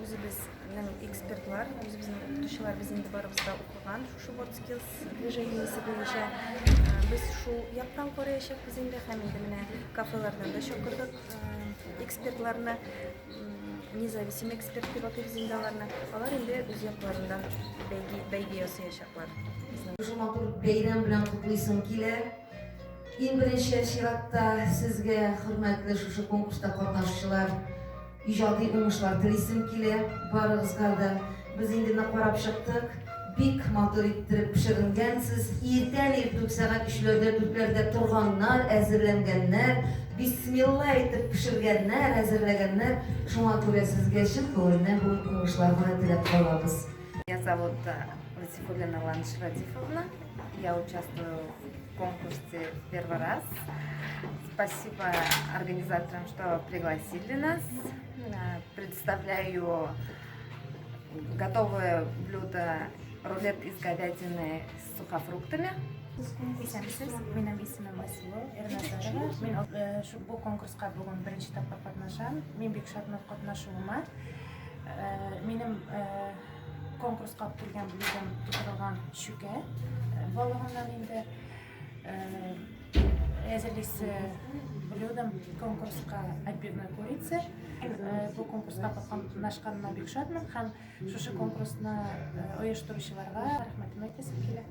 Үзебезнең экспертлар, үзебезнең укытучылар, без инде барыбыз да укыган шушы WorldSkills движениесе буенча. Без шул яктан караячакбыз инде һәм инде менә кафелардан да чакырдык экспертларны, независимый эксперт дип атыйбыз инде аларны. Алар инде үз якларыннан бәйге, бәйге ясаячаклар. Шушы матур бәйрәм белән котлыйсым килә. Иң беренче чиратта сезгә, хөрмәтле шушы конкурста катнашучылар, иҗади уңышлар телисем килә барыгызга да. Без инде менә карап чыктык, бик матур иттереп пешеренгәнсез. Иртән иртүк сәгать өчләрдә, дүртләрдә торганнар, әзерләнгәннәр, бисмилла итеп пешергәннәр, әзерләгәннәр. Шуңа күрә сезгә чын күңелдән бүген уңышлар гына теләп калабыз. Меня зовут Латифуллина Ландыш Радифовна. Я участвую в конкурсе первый раз. Спасибо организаторам, что пригласили нас. Представляю готовое блюдо рулет из говядины с сухофруктами. Исәнмесез, минем исемем Айсылу Ирназарова. Мин шу бу конкурска бүген беренче тапкыр катнашам. Мин бик шатмын катнашуыма. Минем конкурска алып килгән блюдом тутырылган шүкә балыгыннан инде. Әзерлисе блюдом конкурска отбивная курица. Бу конкурска катнашканыма бик шатмын һәм шушы конкурсны оештыручыларга рәхмәтемне әйтәсем килә.